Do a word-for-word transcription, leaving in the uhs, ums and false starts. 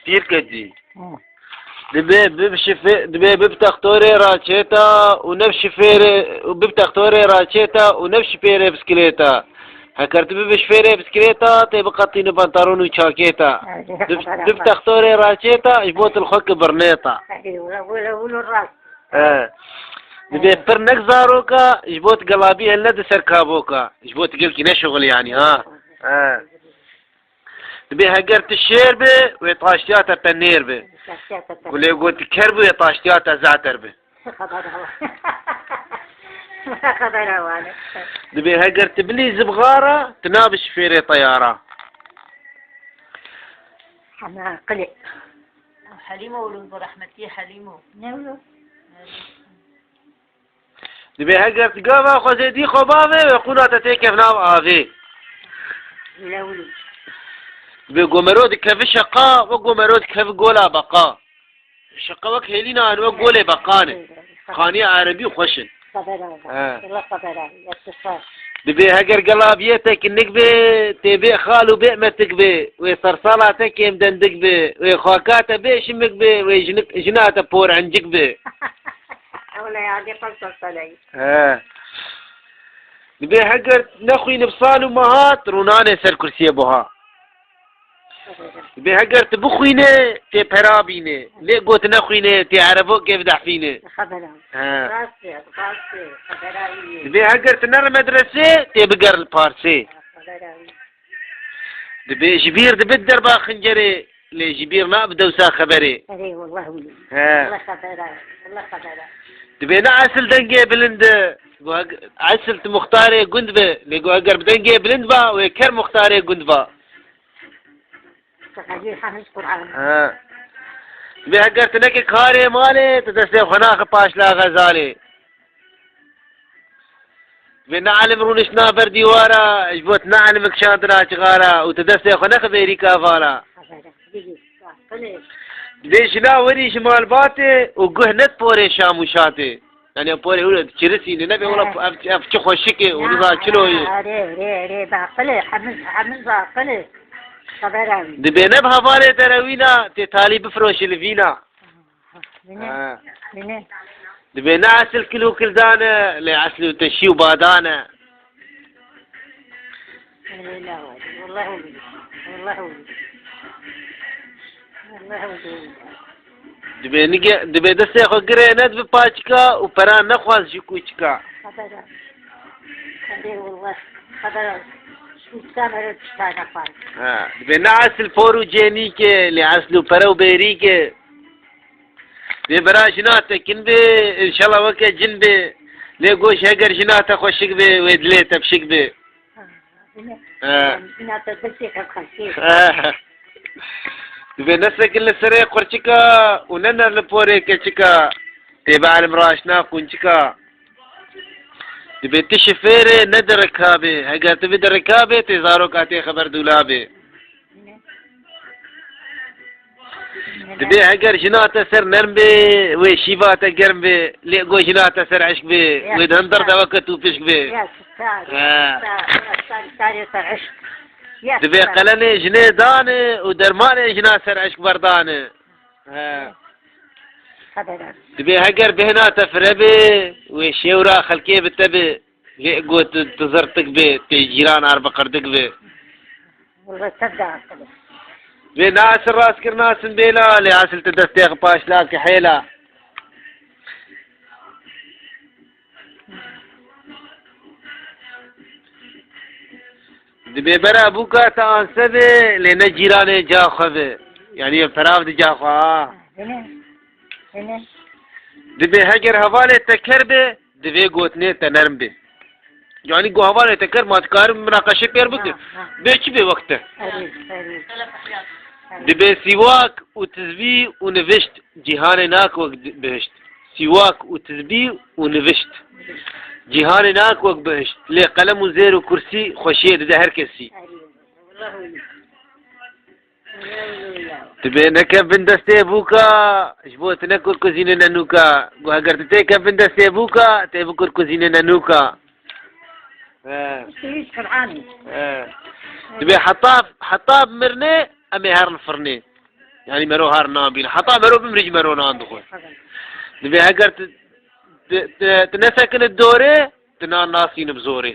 Tîrketî. Hı. Dibê bib şifê-, dibê bib textorê raçêta û nev şifêrê, û bib textorê raçêta û nev şifêrê biskilêta. Heker tu bib şifêrê biskilêta, tê biqetîne pantalon û çakêta. Ay, bib, xebera bib xwe. Textorê raçêta, ji bo tu li xwe kibirnêta. Ay, wele, wele, wele rast. He. Dibê, he, pir nek zaroka, ji bo tu gelabî hel nedi ser kaboka. Ji bo tu gelkî neşixul yanî, ha. He. Dibê heger tu şêr be, wê taştiya te penêr be. Taştiya te penêr. Ku lê got tu ker be, wê taştiya te zeter be. Xebera wa-, xebera wan e. Dibê heger tu bilî zibxara, tu nabi şifêrê teyara. Hema qilê. Helîmo wilo, bi rehmetî Helîmo. Ne wilo? Dibê heger tu gava xwe zêdî xwe bavê, wê qûna te têkeve nav avê. Lewlî. Dibê gomero dikeve şeqa, wek gomero dikeve gola beqa. Şeqa wek hêlîna, wek golê beqan e. Qaniya erebî xweş in. Xebera. He. Wela xebera. Yetişa. Dibê heger gela biyê te kinik be, tê bê xal û bê metik be, wê sersala te kêm dendik be, wê xaka te bê şimik be, wê jinik, jina te por encik be. Ewle ya, dê qel sersala yî. He. Dibê heger nexwîne bi sal û mehat, rûnanê ser kursiyê buha. Dibê heger tu bixwîne, tê pera bîne. Lê got nexwîne, tê erebokê bidehfîne. Xebera. He. Rast e, rast e, xebera wî ye. Dibê heger tu nere medresê, tê biger li parsê. Xebera wî. Dibê ji bîr dibe derba xincerê, lê ji bîr nabe dewsa xeberê. Erê, wallah wî. He. Wallah xebera, wallah xebera. Dibê ne esil dengê bilind e, got, esil tu muxtarê gund be, lê got eger bi dengê bilind ba, wê ker muxtarê gund ba. Qedîr Hemiz Qur'an. Ha. Dibê heger tu neke karê malê, tu destê xwe naxe paşla xezalê. Dibê ne elim rûniştina ber dîwara, ji bo tu ne elim kişandina cixara û tu destê xwe nexe bêrîka vala. Dibê jina werî ji malbatê û guh net porê şam û şatê. Yani porê hûn çirisîne, nebe wela ev, ev çi xweşik e û niza çilo ye. Erê, erê, erê, baqil e, hemiz, hemiz baqil e. Xebera wî. Dibê ne bi hevalê derewîna, tê talî bifroşî li vîna. Bine, ha, bine. Dibê ne esil kil û kildan e, lê esil û teşî û badan e. Wallah wî. Wallah wî. Wallah wî. Dibê nige-, dibê destê xwe girê nedibe paçika û pera nexwaz ji kûçika. Xebera. Xebera wallah. Xebera. Kûçika mere tişta nexwaz. Ha, dibê ne esil por û cênîk e, lê esil û pere û bêrîk e. Dê bera jina te kin be, înşallah weke cin be. Lê goş heger jina te xweşik be, wê dilê te pişik be. Ha, bine. He. Jina te destê xwe xweşik. He. Dibê ne sekin li serê qurçika û ne ner li porê keçika. Tê bi elim raşna qûnçika. Dibê tu şifêrê ne di rikabê. Heger tu bide rikabê, tê zaroka tê xeber dûlabê. Dibê heger jina te ser nerm bê, wê şîva te germ bê, lê go jina te ser eşk bê, ya, wê di hundir de weke tu pişk bê. Ya, star, ha, star, ya, star, star, ser eşk. Ya, dibê star. Qelenê jinê dane û dermanê jina ser eşk berdane. He. Xebera. Dibê heger bêhna te fire bê, wê şêwra xelkê bi te bê. Lê got tu zirtik bê, tê cîran ar biqirdik bê. Wele te da aqil e. Vê ne esil rastkirina sinbêla, lê esil tu destê xwe paşla kihêla. Dibê bera bûka te anse be, lê ne cîranê ca xwe be. Yanî perav di ca xwe ha. Bine. Bine. Dibê heger hevalê te ker be, divê gotinê te nerm be. Yanî ku hevalê te ker, ma dikarim minaqeşe pêr bikin. Ha, ha. Bê çi bê wek te? Erê, erê. Dibê sîwak û tizbî û nivişt cîhanê nak wek di-, bihişt. Sîwak û tizbî û nivişt. Cîhanê nak wek bihişt. Lê qelem û zêr û kursî xweşiyê dide her kesî. Dibê neke bin destê bûka, ji bo tu ne kurkuzîne ne nûka. Gu heger tu têke bin destê bûka, tê bi kurkuzîne ne nûka. He. He. Dibê heta, heta bi mirnê, em ê herin firnê. Yanî mero har nan bîne. Heta mero bimrî jî mero nan dixwe. Dibê heger tu, tu, tu, tu nesekine dorê, tu nan nasîne bi zorê.